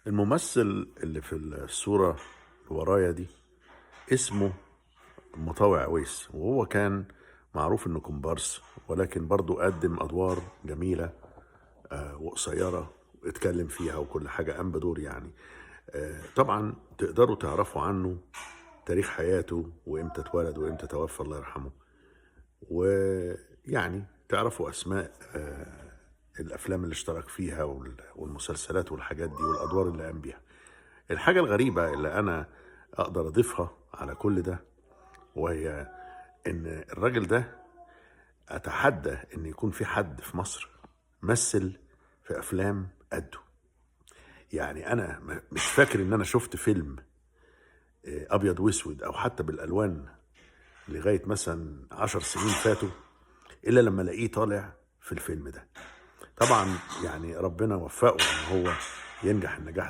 الممثل اللي في الصورة اللي ورايا دي اسمه مطاوع عويس، وهو كان معروف انه كومبارس، ولكن برضو قدم ادوار جميلة وقصيرة اتكلم فيها وكل حاجة، قام بدور يعني. طبعا تقدروا تعرفوا عنه تاريخ حياته وامتى اتولد وامتى توفى الله يرحمه، ويعني تعرفوا اسماء الافلام اللي اشترك فيها والمسلسلات والحاجات دي والادوار اللي قام بيها. الحاجة الغريبة اللي انا اقدر اضيفها على كل ده، وهي ان الراجل ده اتحدى ان يكون في حد في مصر مثل في افلام قده. يعني انا مش فاكر ان انا شفت فيلم ابيض واسود او حتى بالالوان لغاية مثلا 10 سنين فاتوا الا لما الاقيه طالع في الفيلم ده. طبعا يعني ربنا وفقه ان هو ينجح النجاح